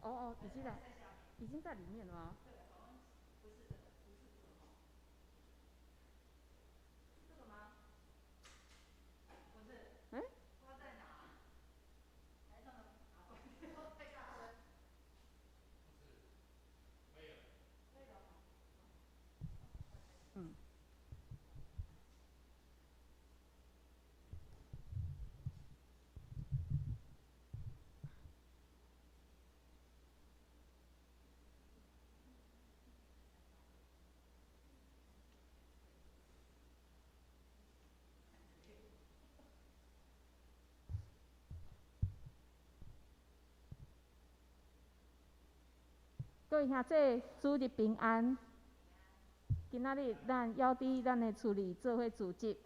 哦哦，已經在，已經在裡面了嗎？欸？嗯。各位兄弟，主日平安。今仔日咱猶佇咱的厝裡做伙聚集，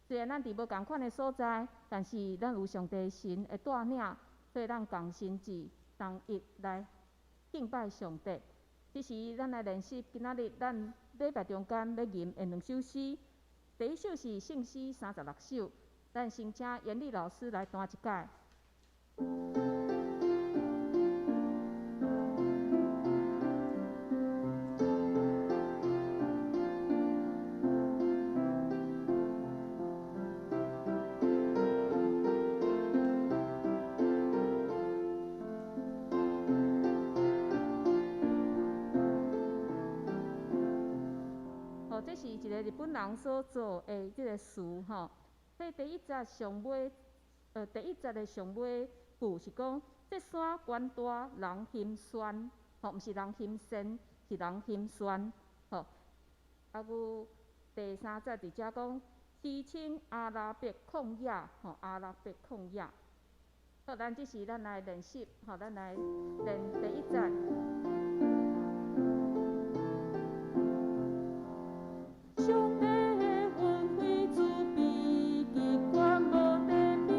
雖然咱佇無仝款的所在，但是咱有上帝神的帶領，所以咱仝心志同一來敬拜上帝。這時咱來練習今仔日咱禮拜中間欲吟的兩首詩。第一首是聖詩36首，咱先請嚴麗老師來彈一擺。這是一个日本人所做的這个詞吼。這第一節上尾，第一節的上尾句是講：這山懸大人心酸，吼，毋是人心善，是人心酸，吼。啊，閣第三節佇遮講：凄清阿拉伯曠野，吼，阿拉伯曠野。好，咱這時咱來練習，吼，咱來練第一節。上帝的恩惠慈悲，極懸無得比，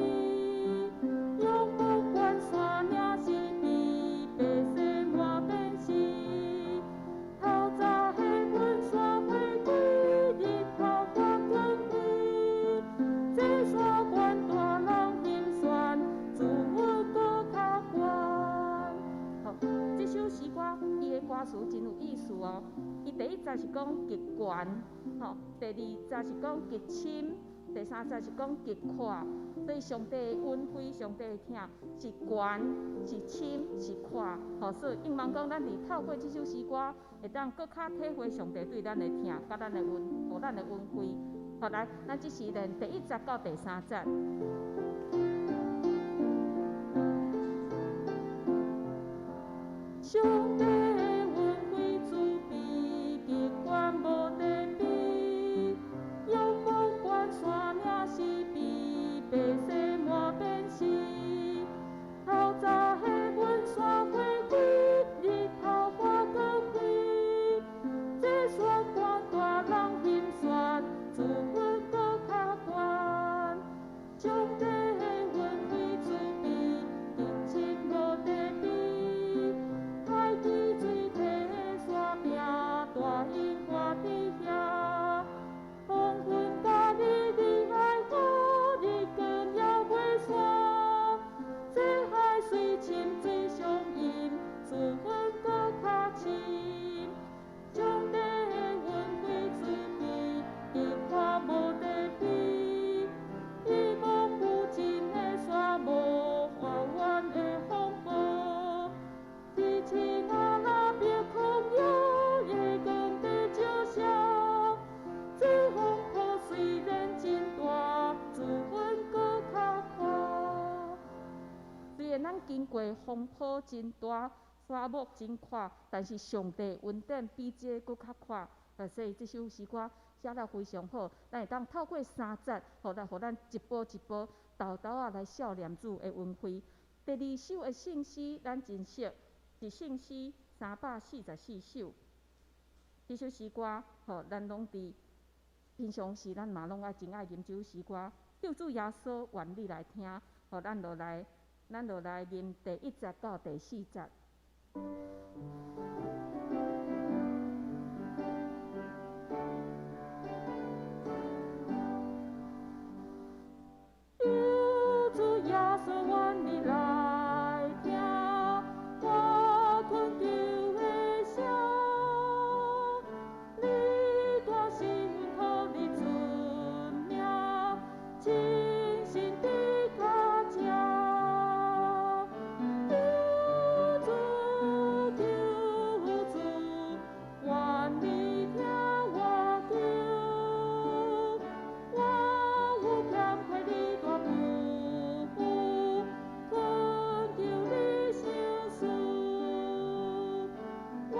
勇武關山領是比，白雪滿變時。透早彼阮山花開，日頭看光輝，這山懸大詩歌，伊的歌詞真有意思哦。伊第一節是講極懸，吼；第二節是講極深，第三節是講極闊。所以上帝的恩惠，上帝的疼是懸、是深、是闊，吼。所以應望講，咱佇透過這首詩歌，會當閣較體會上帝對咱的疼，佮咱的恩，予咱的恩惠。好，來，咱這是練第一節到第三節。上帝的恩惠慈悲，極懸無得比，仰望懸山嶺是比白雪滿面是。透早的阮山花開，日頭發光輝，這山懸大人心酸，自阮閣較懸。上帝的恩惠慈悲，極深無得比。海基水提山壁，大湧掛佇遐。黃昏佮日日愛好，日光也袂散。這海水深水相映，自阮閣較深。上帝的恩惠慈悲，極闊無得比。一望無盡的沙漠，無完的風暴。一親阿那碧空搖，月光在照射。這風波雖然真大，自阮閣較闊。雖然咱經過風波真大，沙漠真闊，但是上帝恩典比這閣較闊。所以這首詩歌寫得非常好，咱會當透過三節，予咱一步一步，沓沓仔來數念主的恩惠。第二首的聖詩，咱真熟，是聖詩344首。這首詩歌，吼，咱攏佇平常時，咱嘛攏愛真愛吟這首詩歌。救主耶穌，願你來聽，予咱就來吟第一節到第四節。救主耶穌，願你來聽我懇求的聲。你大神託你尊名，親身佇跤這。救主，救主，願你聽我求。我有欠虧，你大救護，懇求你賞賜。我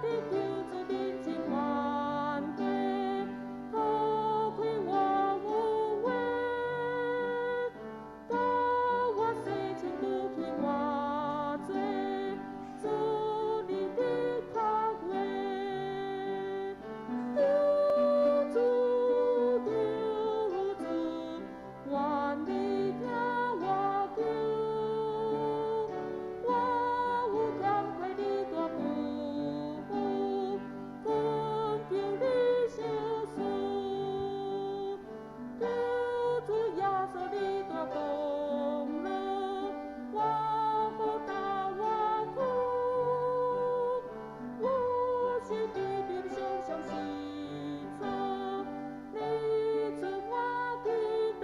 佇救主面前懸低，脫開我有話，共我洗清除去我罪，主你的較話。救主，救主，願你聽我求。我有欠虧，你大救護，懇求你賞賜。救主耶穌，你大功勞，我負擔我苦。我是低微常常失錯，你准我祈禱。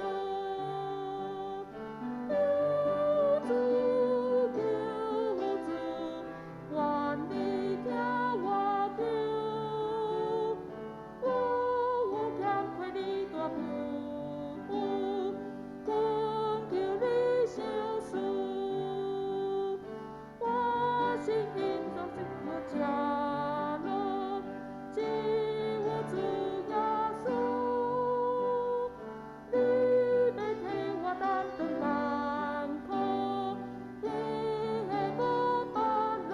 救主，救主，願你聽我求。我有欠虧，你大救護，懇求你賞賜。我心因作這樂，只有主耶穌。你欲替我擔當艱苦，天下無別路。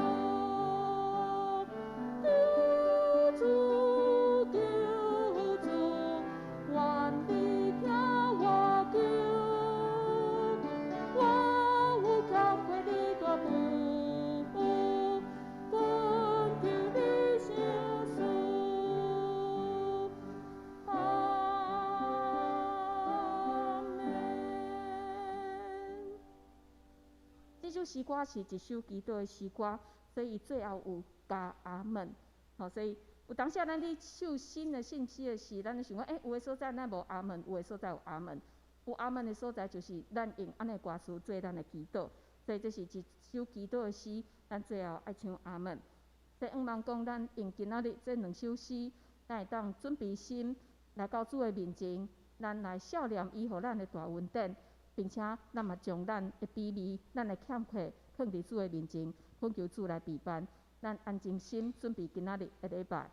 救主，救主，願你聽我求。我有欠虧，你大救護，懇求你賞賜。阿們。這首詩歌是一首祈禱的詩歌，所所以伊最後有加阿門。吼，所以有當時啊，咱佇唱新的信息的時，咱就想講，欸，有的所在咱無阿門，有的所在有阿門。有阿門的所在，就是咱用按呢歌詞做咱的祈禱。所以這是一首祈禱的詩，咱最後愛唱阿門。所以向望講，咱用今仔日這兩首詩，咱會當準備心來到主的面前，咱來數念伊予咱的大恩典，並且咱嘛將咱的卑微、咱的欠缺，囥佇主的面前，懇求主來庇範。咱安靜心，準備今仔日的禮拜。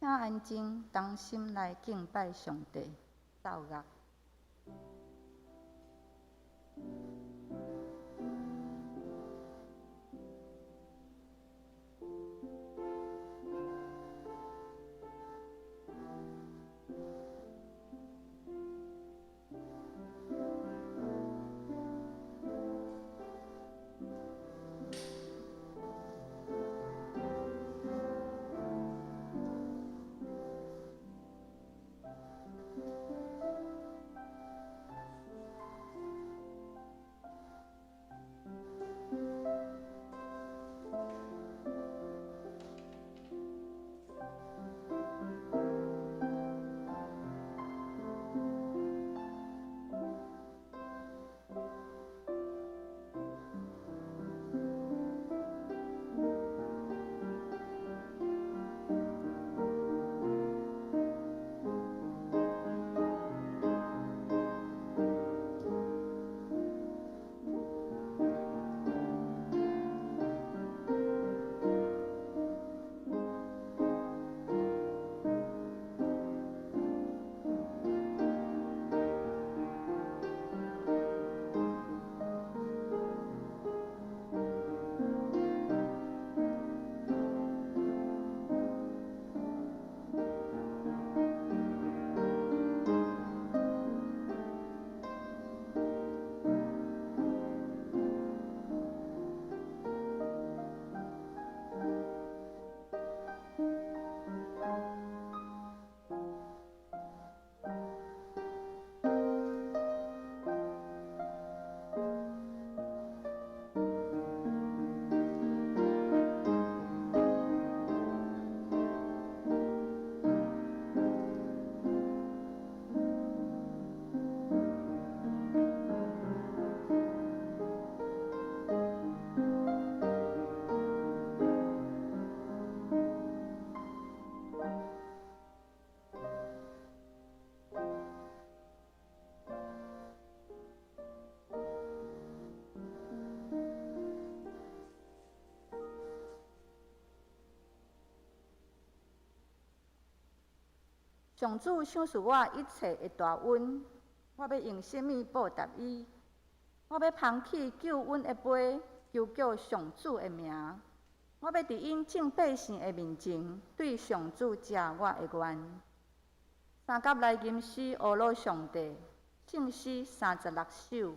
請安靜，同心來敬拜上帝。奏樂。上主賞賜我一切的大恩，我欲用啥物報答伊？我欲捧起救恩的杯，求叫上主的名。我欲佇𪜶眾百姓的面前，對上主謝我的願。三佮來吟詩，呵咾上帝，聖詩36首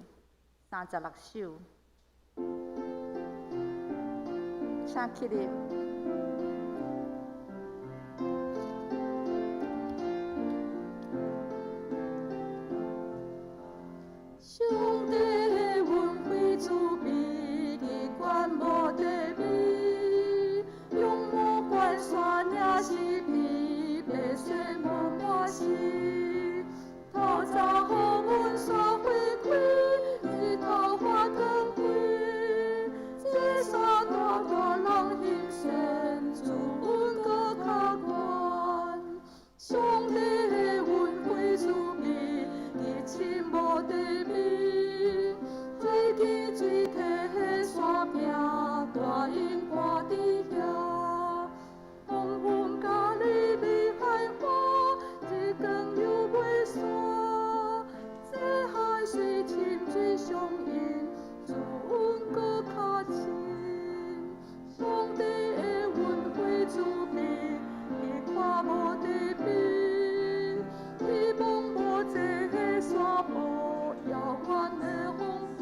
，36首。請起立。上帝的恩惠慈悲，至懸無地比，勇武關山也是比，白雪滿滿是。透早予阮山花開，日頭發光輝，這山大大人欣羨，主恩閣較懸。上帝的恩惠慈悲，至深無地比，水起水退的山壁，大湧搬佇遐。黃昏加利利海岸，日光又袂散。這海水深水相映，主恩閣較深。上帝的恩惠慈悲，伊看無地比。希望無這山坡，遙遠的風波。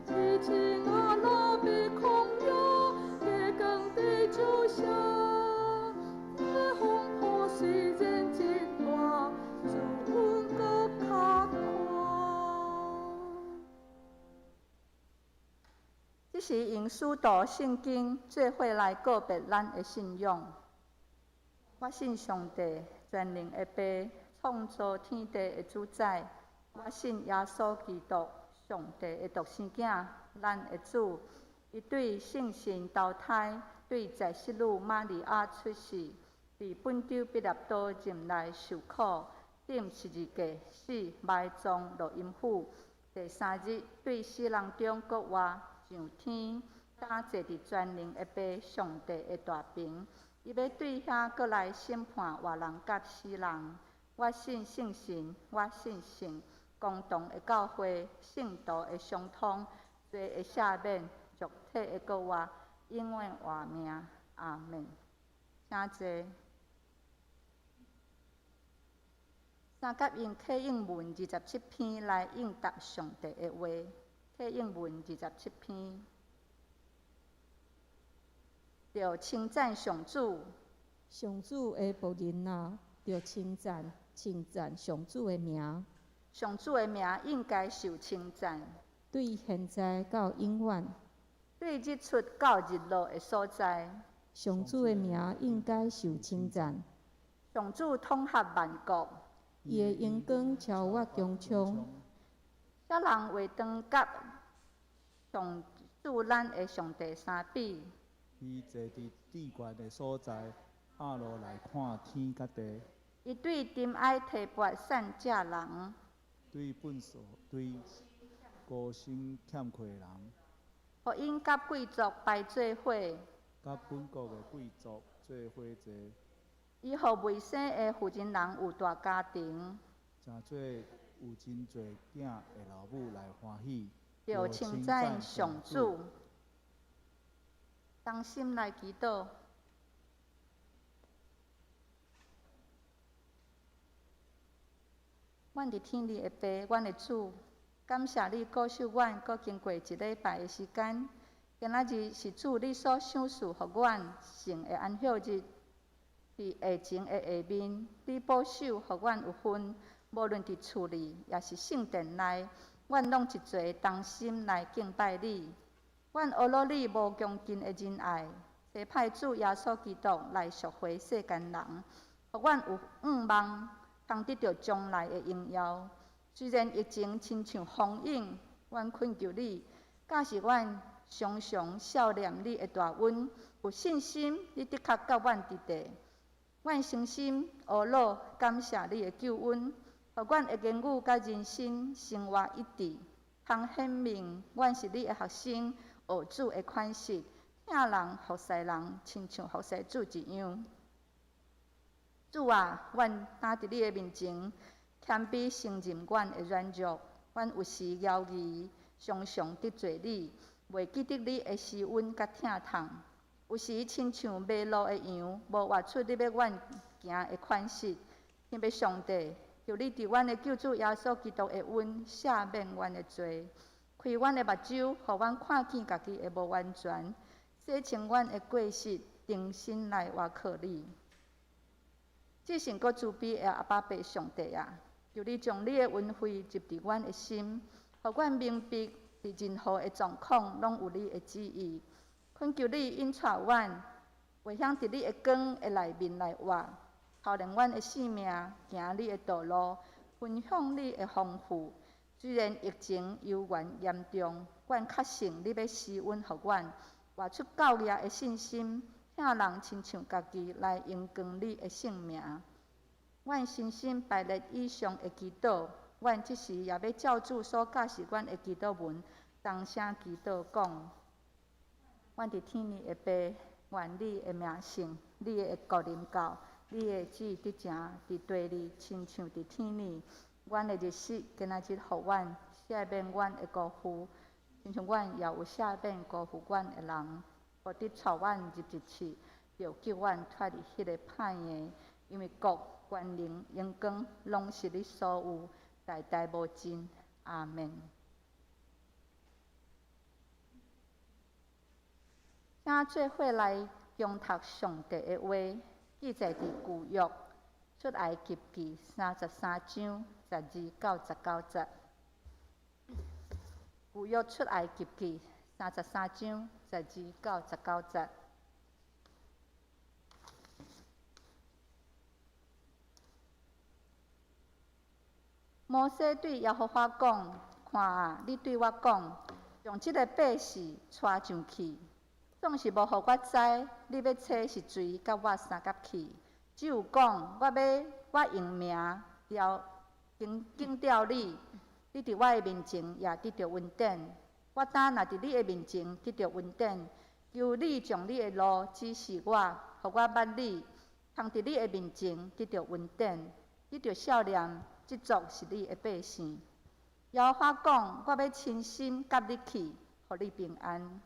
痴情啊，若欲曠野，月光佇照射。這風波雖然真大，主恩閣較寬。這是用使徒聖經做伙來告別咱的信仰。我信上帝，全能的父，創造天地的主宰。我信耶穌基督，上帝的獨生囝，咱的主。伊對聖神投胎，對在聖女瑪利亞出世，佇本丟彼拉多任內受苦，釘十字架死，埋葬落陰府。第三日對死人中復活，上天，敢坐佇全能的父上帝的大爿。伊欲對遐閣來審判活人佮死人。我信聖神，我信聖公同的教會，聖徒的相通，罪的赦免，肉體的復活，永遠活命。阿們。請坐。三佮用啟應文27篇來應答上帝的話。啟應文27篇。著稱讚上主。上主的僕人啊，著稱讚稱讚上主的名。上主的名應該受稱讚。對現在到永遠。對日出到日落的所在。上主的名應該受稱讚。上主統合萬國。伊的榮光超越穹蒼。啥人會當佮上主咱的上帝相比？伊坐佇至懸的所在，壓落來看天佮地。伊對沉甕提拔散者人，對笨手對孤身欠缺的人，予𪜶佮貴族排做伙。佮本國的貴族做伙坐。伊予未生的婦人人有大家庭，成做有真濟囝的老母來歡喜。著稱讚上主，同心來祈禱。阮佇天裡的父，阮的主，感謝你保守阮，閣經過一禮拜的時間。今仔日是主你所賞賜予阮聖的安息日。佇疫情的下面，你保守予阮有份，無論佇厝裡，抑是聖殿內，阮攏一齊同心來敬拜你。阮呵咾你無窮盡的仁愛，差派主耶穌基督來贖回世間人，予阮有向望，通得著將來的榮耀。雖然疫情親像風湧，阮懇求你，教示阮常常數念你的大恩，有信心，你的確佮阮佇地。阮誠心呵咾感謝你的救恩，予阮的言語佮人生生活一致，通顯明阮是你的學生，學主的款式，疼人服侍人，親像服侍主一樣。主啊，阮擔佇你的面前，謙卑承認阮的軟弱，阮有時猶豫，常常得罪你，袂記得你的施恩佮疼痛。有時親像迷路的羊，無活出你欲阮行的款式。天父上帝，求你佇阮的救主耶穌基督的恩赦免阮的罪，開阮的目睭，予阮看見家己的無完全，洗清阮的過失，重新來倚靠你。至聖閣慈悲的阿爸父上帝啊，求你將你的恩惠入佇阮的心，予阮明白佇任何的狀況攏有你的旨意。懇求你引帶阮，會曉佇你的光的內面來活，操練阮的性命，行你的道路，分享你的豐富。雖然疫情猶原嚴重，阮確信你欲施恩予阮，活出教業的信心，疼人親像家己來榮光你的聖名。阮深深排列以上的祈禱，阮這時也欲照主所教示阮的祈禱文，同聲祈禱講：阮佇天裡的父，願你的名聖，你的國臨到，你的旨意得成佇地裡，親像佇天裡。阮的日食今仔日予阮，赦免阮的辜負，親像阮也有赦免辜負阮的人。無得帶阮入一試，著救阮脫離彼个歹的，因為國、權能、榮光，攏是你所有，代代無盡。阿們。請做伙來恭讀上帝的話，記載佇舊約出埃及記33章12到19節。舊約出埃及記33章12到19節。摩西對耶和華講：看啊，你對我講，將這个百姓帶上去，總是無予我知你欲差是誰佮我相佮去。只有講，我欲我用名調敬吊你，你佇我的面前也得著恩典。我今若佇你的面前得著恩典，求你將你的路指示我，予我捌你，通佇你的面前得著恩典。你著笑臉，這族是你的百姓。耶和華講：我欲親身佮你去，予你平安。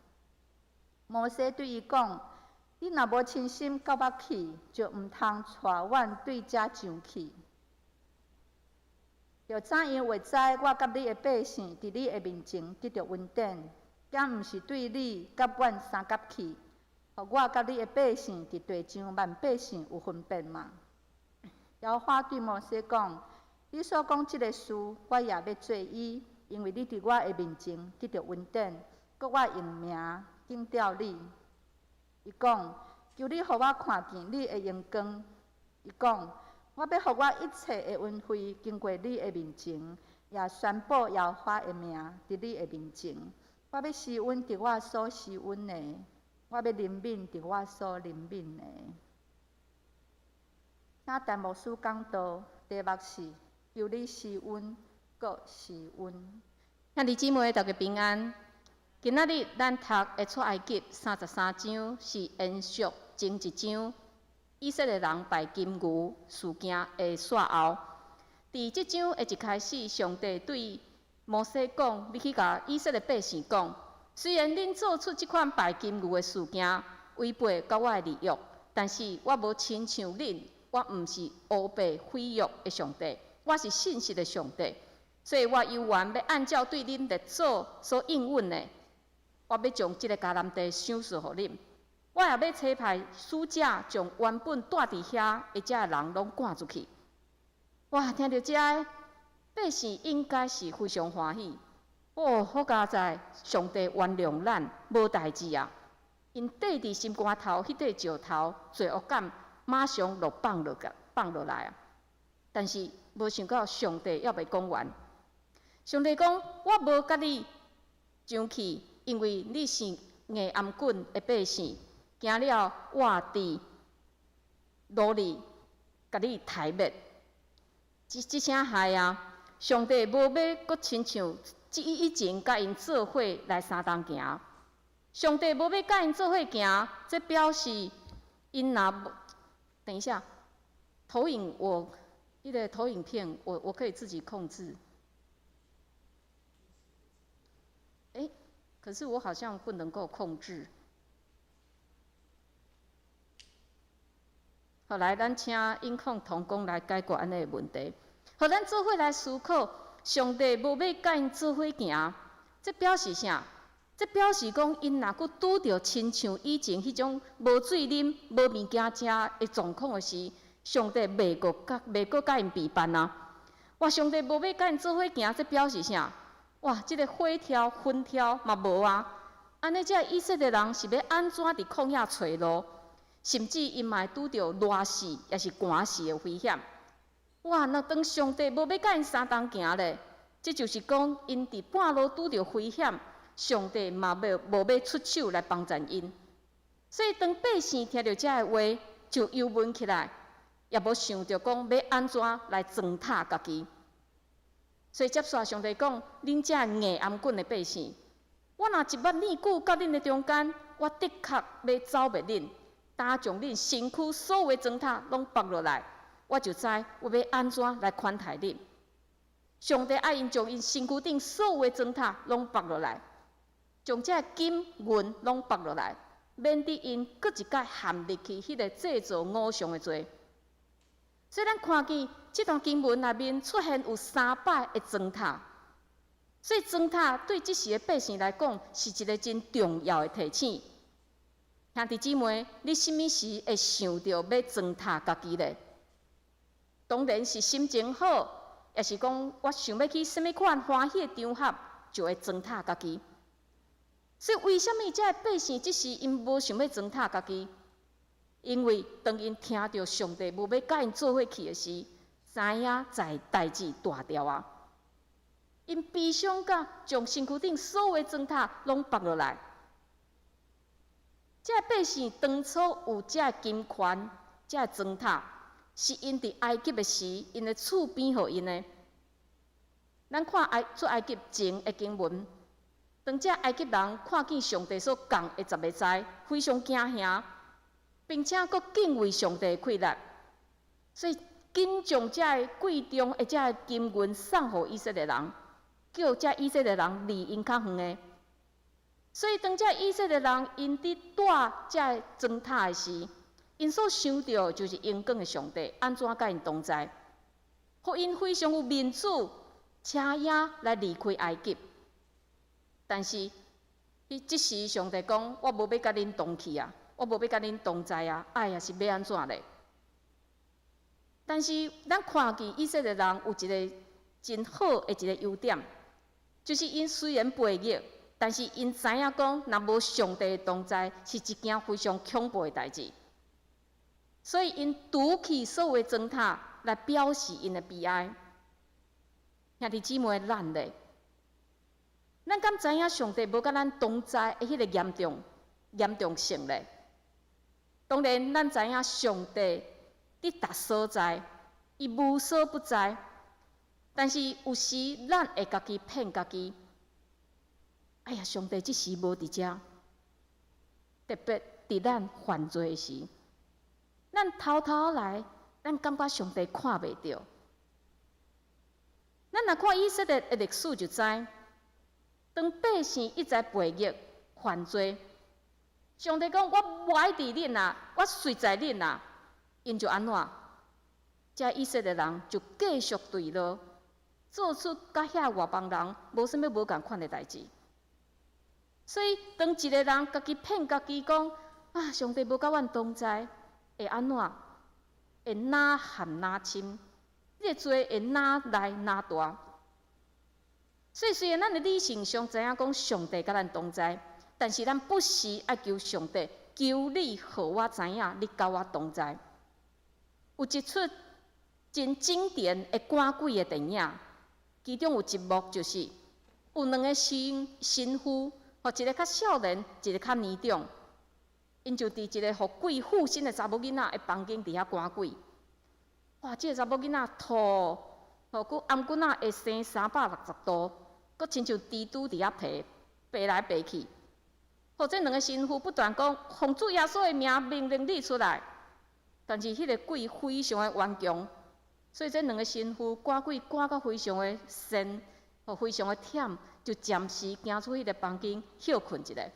摩西對伊講：你若無親身佮我去，就毋通帶阮對遮上去。著怎樣會知我佮你的百姓佇你的面前得著恩典？敢毋是對你佮阮相佮去，予我佮你的百姓佇地上萬百姓有分別嗎？耶和華對摩西講：你所講這个事，我也欲做伊，因為你佇我的面前得著恩典，閣我用名敬吊你。伊講：求你予我看見你的榮光。伊講：我欲予我一切的恩惠經過你的面前，也宣布耶和華的名佇你的面前。我欲施恩佇我所施恩的，我欲憐憫佇我所憐憫的。請陳牧師講道，題目是求你施恩，閣施恩。兄弟姊妹，大家平安。今仔日咱讀的出埃及33章是延續前一章以色列人拜金牛事件的煞後。佇這章的一開始，上帝對摩西講：你去共以色列百姓講，雖然恁做出這款拜金牛的事件，違背佮我的立約，但是我無親像恁，我毋是烏白毀約的上帝，我是信實的上帝，所以我猶原欲按照對恁列祖所應允的，我欲將這个迦南地賞賜予恁。我也欲差派使者，將原本住佇遐的遮人攏趕出去。哇！聽著這个，百姓應該是非常歡喜。哦，好佳哉，上帝原諒咱，無代誌啊！𪜶綴佇心肝頭彼塊石頭，罪惡感馬上就放落來啊！但是無想到上帝猶未講完。上帝講：我無佮你上去，因為你是硬頷頸的百姓，驚了我佇路裡共你刣滅。這聲害啊！上帝無欲閣親像以前佮𪜶做伙來相同行。上帝無欲佮𪜶做伙行，這表示𪜶若無等一下，投影我，彼个投影片我可以自己控制。欸，可是我好像不能夠控制。好，來，咱請音控同工來解決按呢个問題。好，咱做伙來思考，上帝無欲佮𪜶做伙行，這表示啥？這表示講，𪜶若閣拄著親像以前彼種無水啉、無物件食的狀況的時，上帝袂閣佮𪜶陪伴啊！哇，上帝無欲佮𪜶做伙行，這表示啥？哇，這個火柱、雲柱嘛無啊！按呢，這以色列人是欲按怎佇曠野揣路？甚至𪜶嘛會拄著熱死，抑是寒死的危險。哇！若當上帝無欲佮𪜶相同行咧，這就是講𪜶佇半路拄著危險，上帝嘛無欲出手來幫贊𪜶。所以當百姓聽著這个話，就憂悶起來，也無想著講欲按怎來裝塔家己。所以接續上帝講：恁這硬頷頸的百姓，我若一目念久佮恁的中間，我的確欲剿滅恁，打將恁身軀所有的磚塔攏拔落來，我就知我欲按怎來寬待恁。上帝愛𪜶將𪜶身軀頂所有的磚塔攏拔落來，將這金銀攏拔落來，免得𪜶閣一擺陷入去彼个製造偶像的罪。所以咱看見這段經文內面出現有三擺的磚塔，所以磚塔對這時的百姓來講是一個真重要的提醒。兄弟姊妹，你啥物時會想著欲磚塔家己咧？當然是心情好，抑是講我想欲去啥物款歡喜的場合，就會磚塔家己。所以為啥物這个百姓這時𪜶無想欲磚塔家己？因為當𪜶聽著上帝無欲佮𪜶做伙去的時，知影在代誌大條啊！𪜶悲傷甲將身軀頂所有的磚塔攏拔落來。這个百姓當初有這个金環、這个磚塔，是𪜶佇埃及的時，𪜶的厝邊予𪜶的。咱看出埃及前的經文，當這埃及人看見上帝所降的十个災，非常驚嚇，並且閣敬畏上帝的氣力，所以緊將這个貴重的這个金銀送予以色列人，叫這以色列人離𪜶較遠的。所以當這以色列人𪜶佇帶這个磚塔的時，𪜶所想著就是榮光的上帝按怎佮𪜶同在，予𪜶非常有面子，請伊來離開埃及。但是，彼這時上帝講：我無欲佮恁同去啊，我無欲佮恁同在啊！哎呀，是欲按怎咧？但是，咱看見以色列人有一个真好的一个優點，就是𪜶雖然背逆，但是𪜶知影講，若無上帝的同在，是一件非常恐怖的代誌。所以，𪜶除去所有的磚塔來表示𪜶的悲哀。兄弟姊妹，咱咧，咱敢知影上帝無佮咱同在的彼个嚴重性咧？當然，咱知影上帝佇逐所在，伊無所不在。但是有時咱會家己騙家己。哎呀，上帝這時無佇遮，特別佇咱犯罪時，咱偷偷來，咱感覺上帝看袂著。咱若看以色列的歷史就知，當百姓一再背逆犯罪，上帝講我無愛佇恁啊，我隨在恁啊，𪜶就按怎？這以色列人就繼續墜落，做出佮遐外邦人無啥物無仝款的代誌。所以，當一个人家己騙家己講啊，上帝無佮阮同在，會按怎？會愈陷愈深，這個罪會愈來愈大。所以，雖然咱的理性上知影講上帝佮咱同在，但是咱不時愛求上帝，求你予我知影，你佮我同在。有一齣真經典的趕鬼的電影，其中有一幕就是有兩个神父，一个較少年，一个較年長，𪜶就佇一个予鬼附身的查某囡仔的房間佇遐趕鬼。哇！這个查某囡仔吐，閣頷頸仔會生360度，閣親像蜘蛛佇遐爬，爬來爬去。這兩个神父不斷講，奉主耶穌的名命令你出來。但是彼个鬼非常的頑強，所以這兩个神父趕鬼趕甲非常的善，予非常的忝，就暫時行出彼个房間歇睏一下。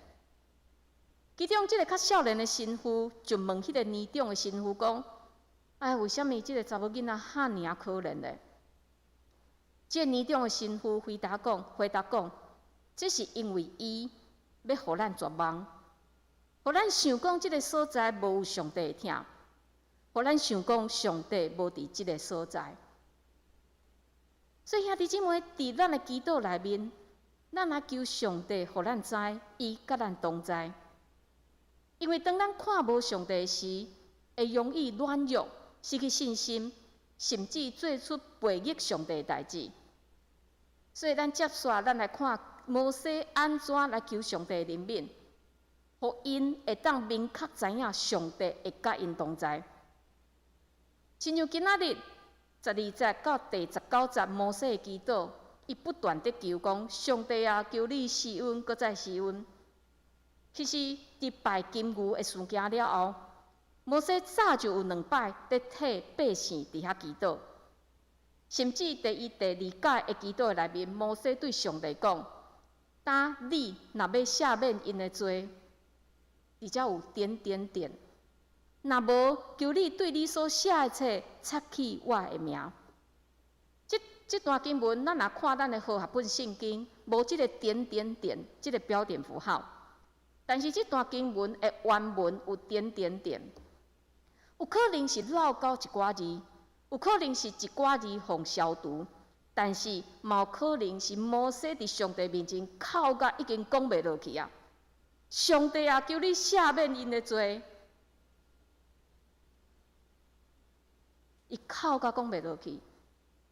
其中這个較少年的神父就問彼个年長的神父講：“哎，為啥物這个查某囡仔遐爾仔可憐咧？”這个年長的神父回答講，這是因為伊欲予咱絕望，予咱想講這个所在無有上帝的疼，予咱想講上帝無佇這个所在。所以兄弟姊妹，佇咱的祈禱內面，咱來求上帝，予咱知伊佮咱同在。因為當咱看無上帝時，會容易軟弱、失去信心，甚至做出背逆上帝的代誌。所以，咱接續咱來看摩西按怎來求上帝的憐憫，予𪜶會當明確知影上帝會佮𪜶同在。親像今仔日12節到第19節，摩西的祈禱，伊不斷佇求講：上帝啊，求你施恩，閣再施恩。其實，佇拜金牛的事件了後，摩西早就有兩擺佇替百姓佇遐祈禱，甚至佇伊第二擺的祈禱內面，摩西對上帝講：當你若欲赦免𪜶的罪，佇遮有點點點；若無，求你對你所寫的冊擦去我的名。這段經文，咱若看咱的和合本聖經，無這个點點點，這个標點符號。但是這段經文的原文有點點點，有可能是漏掉一寡字，有可能是一寡字予消除，但是嘛有可能是摩西佇上帝面前哭甲已經講袂落去啊！上帝啊，求你赦免𪜶的罪，伊哭甲講袂落去。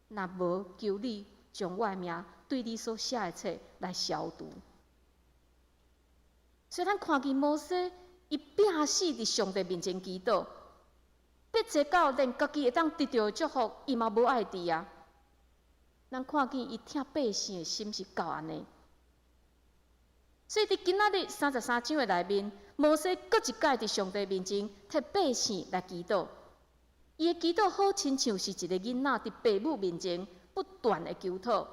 若無，求你將我的名對你所寫的冊來消除。所以咱看見摩西，伊拼死佇上帝面前祈禱，逼仄到連家己會當得著的祝福，伊嘛無愛佇啊。咱看見伊疼百姓的心是到按呢。所以佇今仔日33章的內面，摩西閣一擺佇上帝面前替百姓來祈禱。伊的祈禱好親像是一个囡仔佇爸母面前不斷的求討，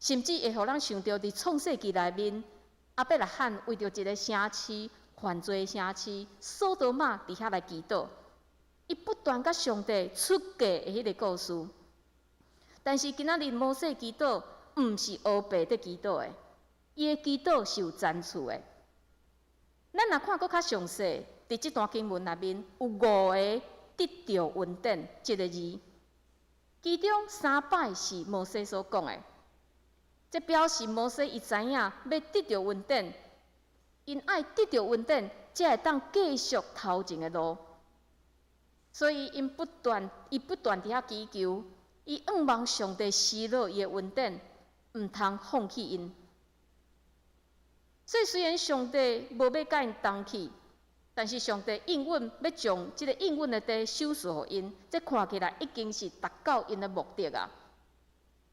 甚至會予人想著佇創世記內面，亞伯拉罕為著一个城市犯罪的城市所多瑪佇遐來祈禱，伊不斷佮上帝出價的彼个故事。但是今仔日摩西祈禱，毋是烏白佇祈禱的，伊的祈禱是有層次的。咱若看閣較詳細，佇這段經文內面有五个得著恩典這个字，其中三擺是摩西所講的。這表示摩西伊知影欲得著恩典，𪜶愛得著恩典，才會當繼續頭前的路。所以𪜶不斷，伊不斷佇遐祈求，伊向望上帝施落伊的恩典，毋通放棄𪜶。所以雖然上帝無欲佮𪜶同去，但是上帝應允欲將這个應允的地賞賜予𪜶，這看起來已經是達到𪜶的目的啊。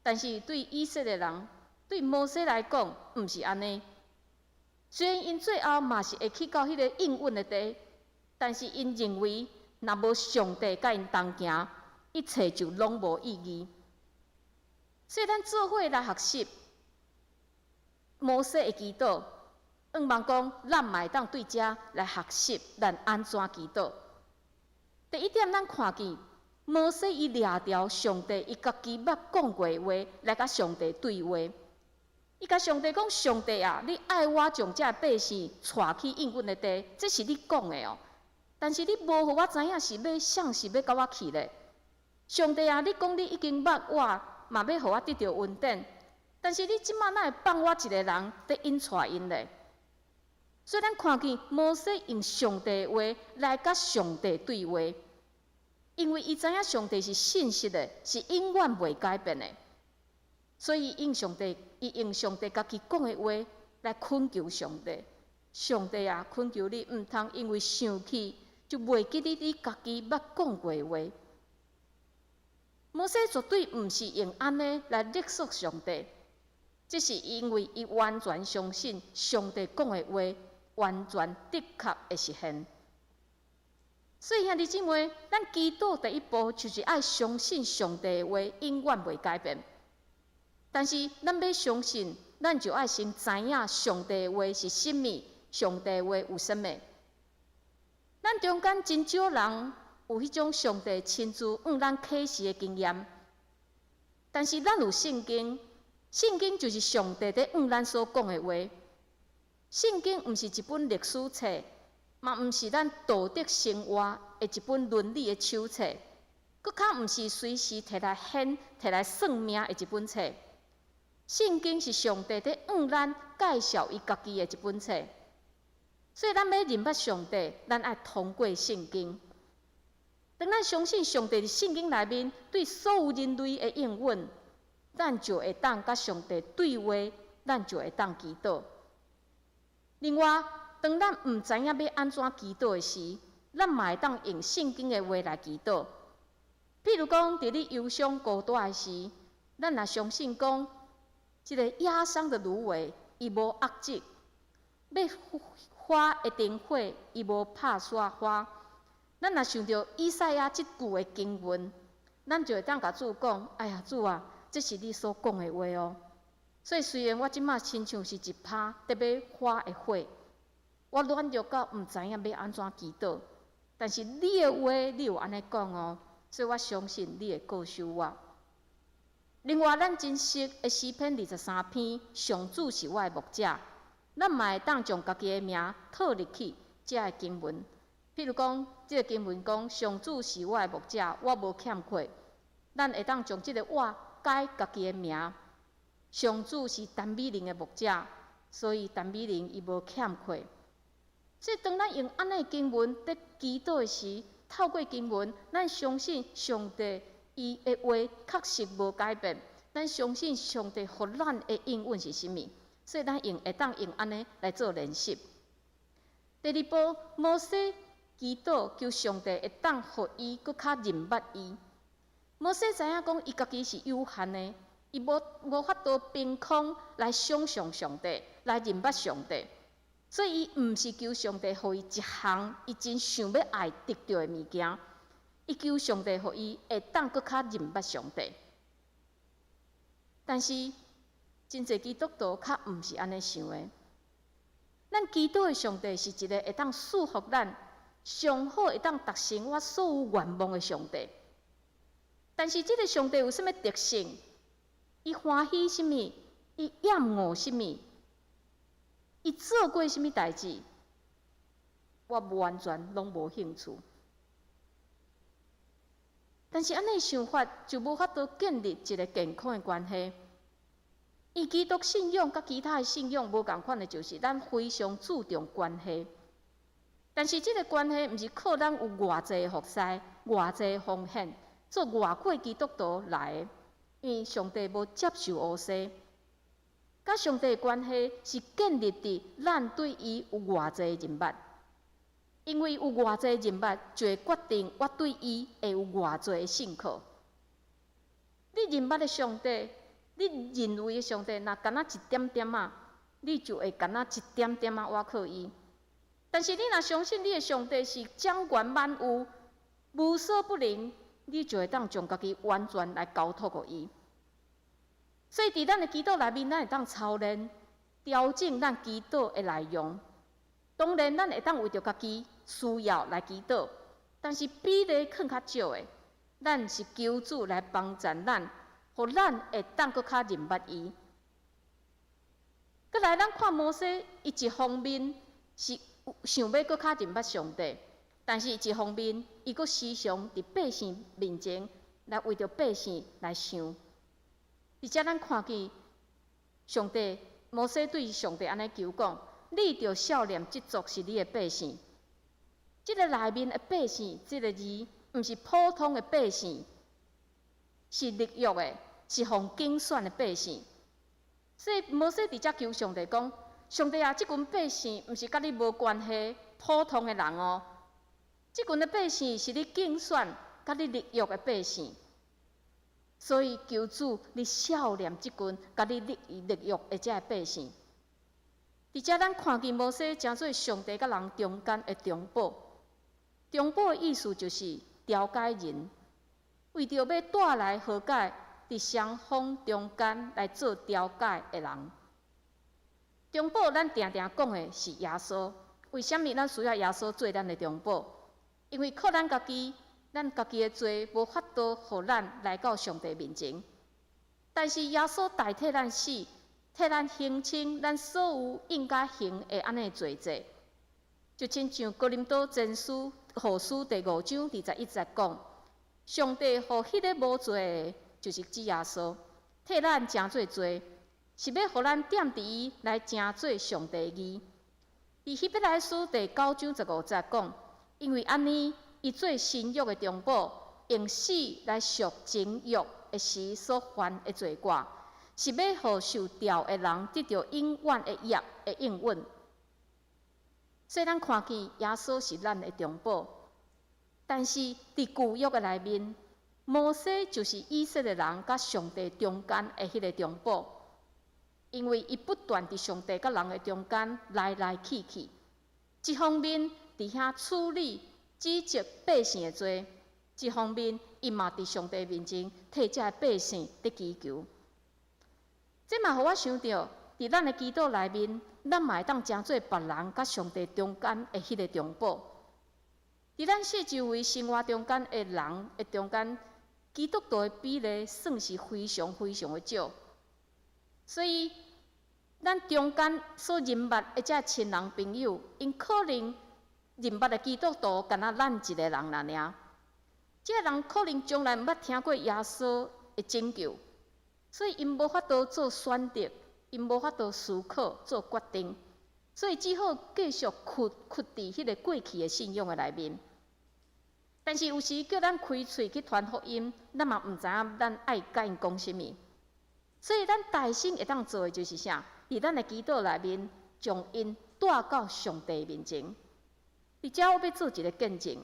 但是對以色列人，對摩西來講，毋是按呢。雖然𪜶最後嘛是會去到彼个應允的地，但是𪜶認為，若無上帝佮𪜶同行，一切就攏無意義。所以咱做伙來學習摩西的祈禱，向望講，咱嘛會當對遮來學習咱按怎祈禱。第一點，咱看見摩西伊掠著上帝，伊家己捌講過的話來佮上帝對話。伊共上帝講：上帝啊，你愛我將這百姓帶去應允的地，這是你講的哦。但是你無予我知影是欲誰是欲佮我去咧。上帝啊，你講你已經捌我，嘛欲予我得著恩典，但是你這馬哪會放我一个人佇引帶𪜶咧？所以咱看見摩西用上帝的話來佮上帝對話，因為伊知影上帝是信實的，是永遠袂改變的。所以用上帝，伊用上帝家己講的話來懇求上帝。上帝啊，懇求你毋通因為生氣就袂記得你家己捌講過的話。摩西絕對毋是用按呢來勒索上帝，這是因為伊完全相信上帝講的話，完全的確會實現。所以兄弟姊妹，咱祈禱第一步就是愛相信上帝的話永遠袂改變。但是咱欲相信，咱就愛先知影上帝的話是啥物，上帝的話有啥物。咱中間真少人有彼種上帝親自向咱啟示的經驗，但是咱有聖經，聖經就是上帝佇向咱所講的話。聖經毋是一本歷史冊，嘛毋是咱道德生活的一本倫理的手冊，閣較毋是隨時提來顯、提來算命的一本冊。聖經是上帝佇向咱介紹伊家己的一本冊。所以咱欲認捌上帝，咱愛通過聖經。當咱相信上帝佇聖經內面對所有人類的應允，咱就會當佮上帝對話，咱就會當祈禱。另外，當咱毋知影欲按怎祈禱的時，咱嘛會當用聖經的話來祈禱。譬如講，佇你憂傷孤單的時，咱若相信講，這個壓傷的蘆葦，伊無壓折；欲花的燈火，伊無拍煞花。咱若想著以賽亞這句的經文，咱就會當共主講：哎呀，主啊，這是你所講的話哦。所以雖然我這馬親像是一葩得欲花的火，我軟弱到毋知影欲按怎祈禱，但是你的話，你有按呢講哦，所以我相信你會保守我。另外，咱真熟的詩篇23篇，上主是我的牧者，咱嘛會當將家己的名套入去這个經文。譬如講，這个經文講，上主是我的牧者，我無欠缺。咱會當將這个我改家己的名。上主是陳美玲的牧者，所以陳美玲伊無欠缺。所以當咱用按呢經文佇祈禱的時，透過經文，咱相信上帝伊的話確實無改變。咱相信上帝予咱的應允是啥物，所以咱用會當用按呢來做練習。第二步，摩西祈禱求上帝會當予伊閣較認捌伊。摩西知影講伊家己是有限的，伊無法度憑空來想像上帝，來認捌上帝，所以伊毋是求上帝予伊一項伊真想欲愛得著的物件，伊求上帝予伊會當閣較認捌上帝。但是真濟基督徒較毋是按呢想的。咱祈禱的上帝是一个會當賜福咱，上好會當達成我所有願望的上帝。但是這个上帝有啥物特性？伊歡喜啥物？伊厭惡啥物？伊做過啥物代誌？我完全攏無興趣。但是按呢想法就無法度建立一个健康的關係。伊基督信仰佮其他的信仰無仝款的，就是咱非常注重關係。但是這个關係毋是靠咱有偌濟的服侍、偌濟的奉獻，做偌久基督徒來的。因為上帝無接受烏西，佮上帝的關係是建立佇咱對伊有偌濟認捌。因為有偌濟認捌，就會決定我對伊會有偌濟的信靠。你認捌的上帝，你認為的上帝，若敢若一點點仔，你就會敢若一點點仔倚靠伊。但是你若相信你的上帝是掌權萬有、無所不能，你就會當將家己完全來交託予伊。所以，佇咱的祈禱內面，咱會當操練、調整咱祈禱的內容。當然，咱會當為著家己需要來祈禱，但是比例囥較少的，咱是求主來幫助咱，予咱會當閣較認捌伊。閣來，咱看摩西，伊一方面是想欲閣較認捌上帝，但是一方面，伊閣時常佇百姓面前來為著百姓來想。佇遮咱看見上帝，摩西對上帝按呢求講：你著赦免這族是你的百姓。這个內面的百姓，這个字，毋是普通的百姓，是立約的，是予揀選的百姓。所以摩西佇遮求上帝講：上帝啊，這群百姓毋是佮你無關係，普通的人哦。這群的百姓是你揀選、佮你立約的百姓。所以求主，你赦免這群佮你立立約的這个百姓。佇遮咱看見摩西成做上帝佮人中間的中保。中保的意思就是調解人，為著欲帶來和解，佇雙方中間來做調解的人。中保咱定定講的是耶穌，為啥物咱需要耶穌做咱的中保？因為靠咱家己，咱家己的罪無法度予咱來到上帝面前。但是耶穌代替咱死，替咱還清咱所有應該還的按呢罪債。就親像哥林多前書後書第五章21節講，上帝予彼个無罪的，就是指耶穌，替咱成做罪，是欲予咱踮佇伊來成做上帝義。佇希伯來書第九章15節講，因為按呢，伊做新約的中保，用死來贖前約的時所犯的罪過，是欲予受召的人得著永遠的業的應允。所以咱看見耶穌是咱的中保，但是佇舊約的內面，摩西就是以色列人佮上帝中間的彼个中保，因為伊不斷佇上帝佮人的中間來來去去，一方面佇遐處理指責百姓的罪，一方面伊嘛佇上帝面前替這个百姓佇祈求。這嘛予我想著，佇咱的祈禱內面，咱嘛會當成做別人佮上帝中間的彼个中保。佇咱四周圍生活中間的人的中間，基督徒的比例算是非常非常的少。所以，咱中間所認捌的這親人朋友，𪜶可能認捌的基督徒，干焦咱一个人爾爾。這个人可能從來毋捌聽過耶穌的拯救，所以𪜶無法度做選擇，𪜶無法度思考做決定，所以只好繼續屈屈佇彼个過去的信仰的內面。但是有時叫咱開喙去傳福音，咱嘛毋知影咱愛共𪜶講啥物。所以咱大先會當做的就是啥？佇咱的祈禱內面，將𪜶帶到上帝面前。佇遮我欲做一个見證。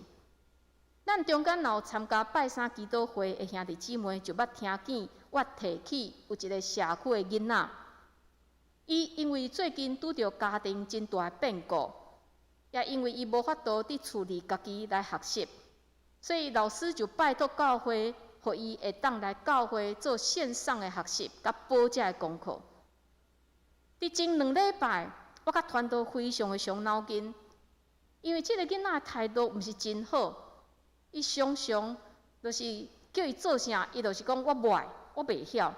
咱中間若有參加拜三祈禱會的兄弟姊妹，就捌聽見我提起有一个社區的囡仔，伊因為最近拄著家庭真大的變故，也因為伊無法度佇厝裡家己來學習，所以老師就拜託教會，予伊會當來教會做線上的學習，佮補這个功課。佇前2禮拜，我佮傳道非常的傷腦筋，因為這个囡仔態度毋是真好，伊常常就是叫伊做啥，伊就是講我無愛，我袂曉。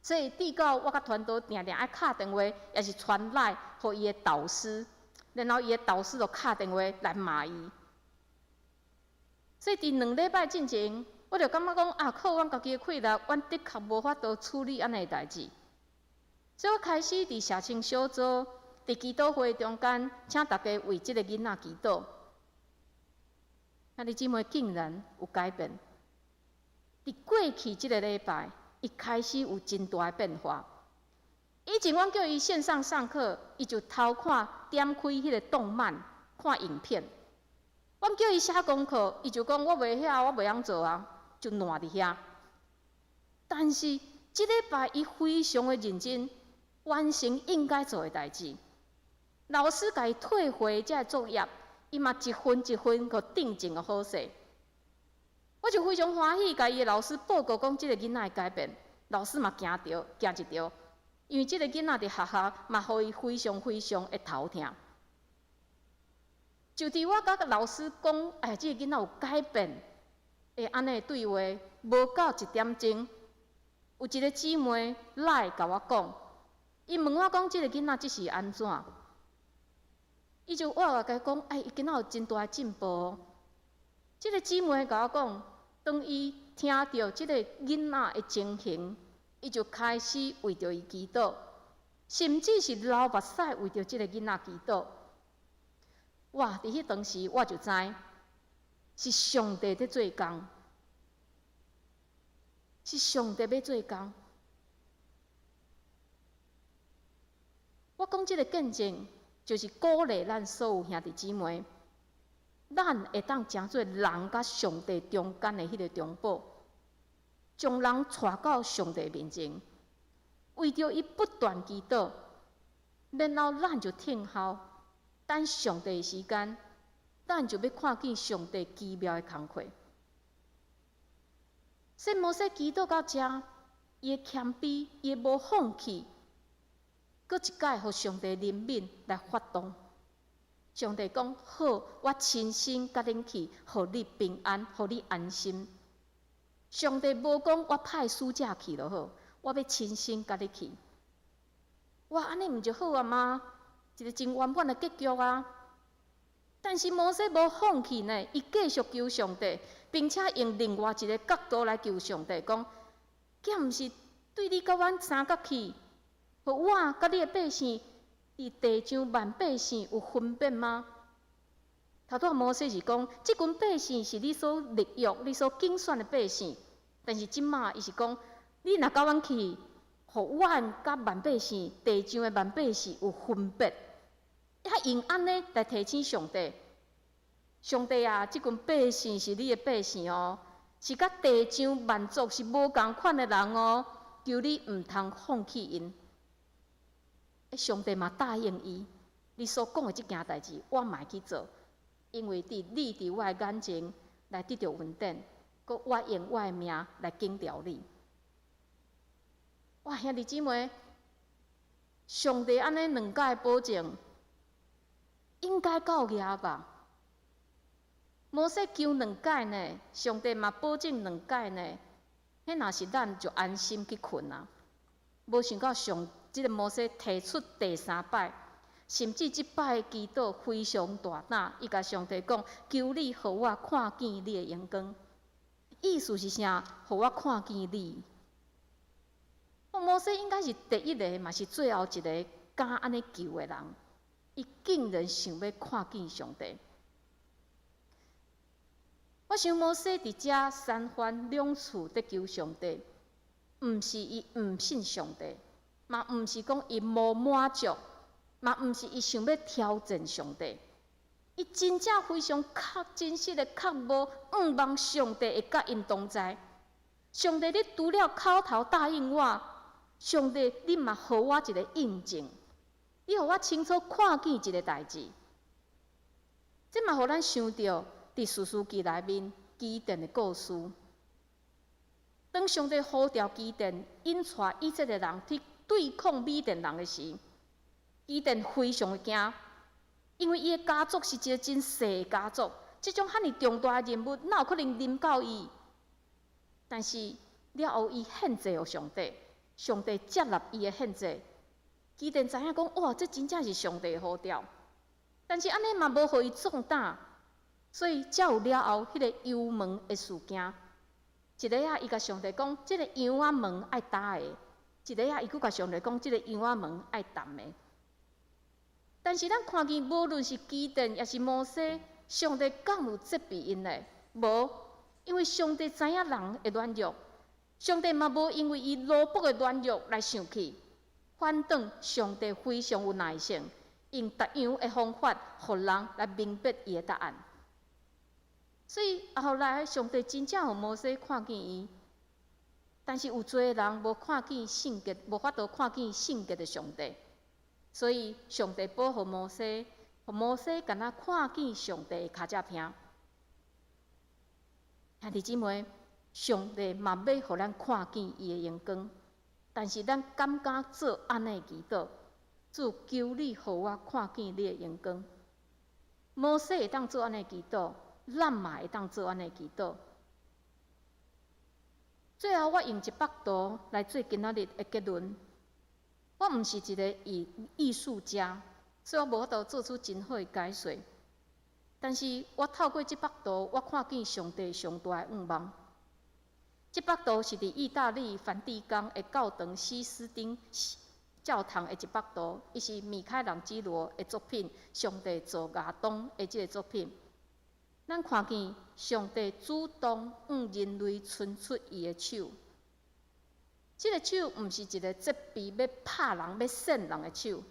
所以直到我佮傳道定定愛敲電話，抑是傳 LINE 予伊的導師，然後伊的導師就敲電話來罵伊。所以佇2禮拜進前，我就感覺講啊，靠阮家己的氣力，阮的確無法度處理按呢的代誌。所以我開始佇社青小組、佇祈禱會中間，請大家為這个囡仔祈禱。兄弟姊妹竟然有改變。佇過去這个禮拜，伊開始有真大的變化。以前阮叫伊線上上課，伊就偷看點開彼个動漫，看影片。阮叫伊寫功課，伊就講我袂曉，我袂曉做啊，就爛佇遐。但是這禮拜伊非常的認真，完成應該做的代誌。老師共伊退回這个作業，伊嘛一分一分予訂正予好勢。我就非常歡喜，共伊的老師報告講這个囡仔的改變，老師嘛驚著，驚一著，因為這个囡仔佇學校嘛，予伊非常非常的頭疼。就佇我佮老師講，哎，這个囡仔有改變，的按呢對話，無夠一點鐘，有一个姊妹來共我講，伊問我講，這个囡仔這是按怎？伊就我也共伊講，哎，伊囡仔有真大的進步。這个姊妹共我講，當伊聽著這个囡仔的情形，伊就開始為著伊祈禱，甚至是流目屎為著這个囡仔祈禱。哇！佇彼當時我就知是上帝佇做工，是上帝欲做工。我講這个見證，就是鼓勵咱所有兄弟姊妹，咱會當成做人佮上帝中間的彼个中保，將人帶到上帝面前，為著伊不斷祈禱，然後咱就聽候，等上帝的時間，咱就欲看見上帝奇妙的工課。所以摩西祈禱到遮，伊的謙卑，伊的無放棄，閣一擺予上帝憐憫來發動。上帝講：好，我親身佮恁去，予你平安，予你安心。上帝無講我派使者去就好，我欲親身佮你去。哇，按呢毋就好啊嗎？一个真圓滿的結局啊！但是摩西無放棄呢，伊繼續求上帝，並且用另外一个角度來求上帝，講：敢毋是對你佮阮相佮去，予我佮你的百姓佇地上萬百姓有分別嗎？頭拄仔摩西是講，這群百姓是你所立約、你所揀選的百姓，但是這馬伊是講，你若佮阮去，予阮佮萬百姓、地上的萬百姓有分別。他用按呢來提醒上帝，上帝啊，這群百姓是你的百姓哦，是佮地上萬族是無仝款的人哦，求你毋通放棄𪜶。上帝嘛答應伊，你所講的這件代誌，我嘛會去做，因為佇你佇我的眼前來得著恩典，閣我用我的名來強調你。哇，兄弟姊妹，上帝按呢兩擺保證，應該夠額吧？摩西求兩擺呢，上帝嘛保證兩擺呢。彼若是咱就安心去睏啊。無想到上這个摩西提出第三擺，甚至這擺祈禱非常大膽，伊共上帝講：求你予我看見你的榮光。意思是啥？予我看見你。摩西應該是第一个，嘛是最後一个敢按呢求的人。伊竟然想欲看見上帝。我想摩西佇遮三番兩次佇求上帝，毋是伊毋信上帝，嘛毋是講伊無滿足，嘛毋是伊想欲挑戰上帝。伊真正非常確真實的確無向望上帝會佮𪜶同在。上帝，你除了口頭答應我，上帝你嘛予我一个印證。你予我清楚看見一个代誌，這嘛予咱想著佇士師記內面基甸的故事。當上帝呼召基甸引帶以色列人去對抗米甸人的時，基甸非常的驚，因為伊的家族是一个真細的家族，這種遐爾重大的任務，哪有可能臨到伊？但是了後，伊獻祭予上帝，上帝接納伊的獻祭。基甸知影講，哇，這真正是上帝的呼召。但是按呢嘛無予伊壯膽，所以才有了後彼个油門的事件。一个仔伊共上帝講，這个羊仔毛愛焦的；一个仔伊閣共上帝講，這个羊仔毛愛澹的。但是咱看見，無論是基甸抑是摩西，上帝敢有責備𪜶呢？無，因為上帝知影人的軟弱，上帝嘛無因為伊奴僕的軟弱來生氣。反轉，上帝非常有耐性，用特樣的方法，予人來明白伊的答案。所以後來，上帝真正予摩西看見伊，但是有濟人無看見聖潔，無法度看見聖潔的上帝。所以上帝保護摩西，予摩西敢若看見上帝的跤跡坪。兄弟姊妹，上帝嘛欲予咱看見伊的榮光。但是咱敢毋敢做按呢祈禱？主，求你予我看見你的榮光。摩西會當做按呢祈禱，咱嘛會當做按呢祈禱。最後，我用一幅圖來做今仔日的結論。我毋是一个藝術家，所以我無法度做出真好的解說。但是我透過這幅圖，我看見上帝上大的願望。這幅圖是佇意大利梵蒂岡的教堂西斯丁教堂的一幅圖，伊是米開朗基羅的作品，上帝造亞當的這个作品。咱看見上帝主動向人類伸出伊的手，這个手毋是一个責備欲拍人、欲扇人的手，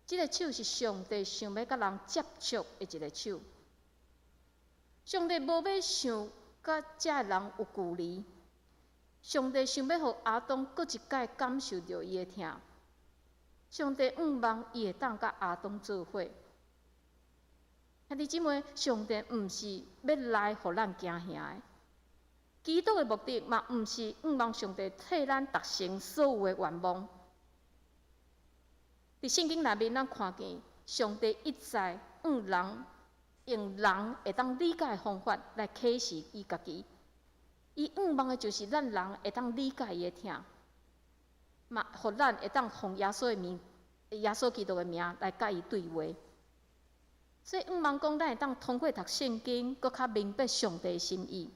這个手是上帝想欲佮人接觸的一个手。上帝無欲想佮遮人有距離，上帝想欲予亞當閣一擺感受著伊的疼。上帝向望伊會當佮亞當做伙。兄弟姊妹，上帝毋是欲來予咱驚嚇的。祈禱的目的嘛，毋是向望上帝替咱達成所有的願望。佇聖經內面，咱看見上帝一再向人用人會當理解的方法來啟示伊家己。伊向望的就是咱人會當理解伊的疼，嘛，予咱會當奉耶穌的名、耶穌基督的名來佮伊對話。所以，向望講，咱會當通過讀聖經，閣較明白上帝的心意，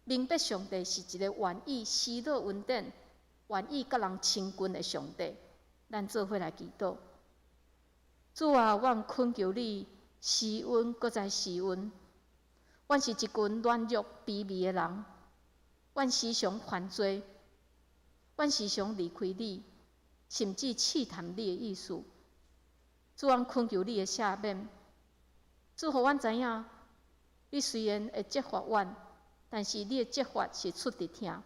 明白上帝是一個願意施予恩典、願意佮人親近的上帝。咱做伙來祈禱。主啊，阮懇求你施恩，閣再施恩。阮是一群軟弱卑微的人，阮時常犯罪，阮時常離開你，甚至試探你的意思。主，阮懇求你的赦免。主，予阮知影，你雖然會責罰阮，但是你的責罰是出自疼，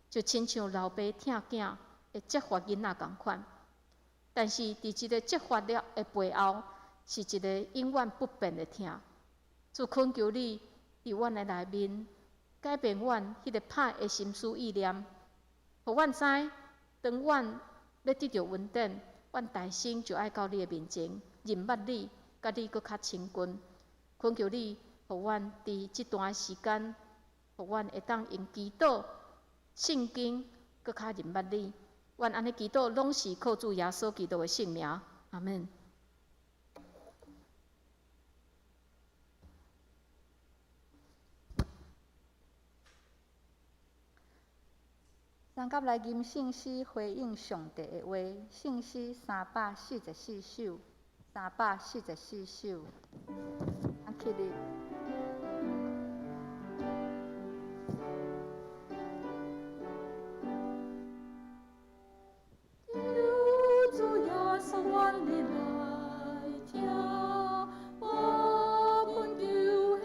就親像老爸疼囝會責罰囡仔仝款。但是，佇這个責罰了的背後，是一个永遠不變的疼。主，懇求你，佇阮的內面改變阮彼个歹的心思意念，予阮知，當阮欲得著恩典，阮大聲就愛到你的面前，認捌你，佮你閣較親近。懇求你，予阮佇這段時間，予阮會當用祈禱、聖經，閣較認捌你。阮按呢祈禱，攏是靠主耶穌基督的聖名。阿們。三甲來吟聖詩回應上帝的話，聖詩344首，344首。起立。求主耶穌，願你來聽我懇求的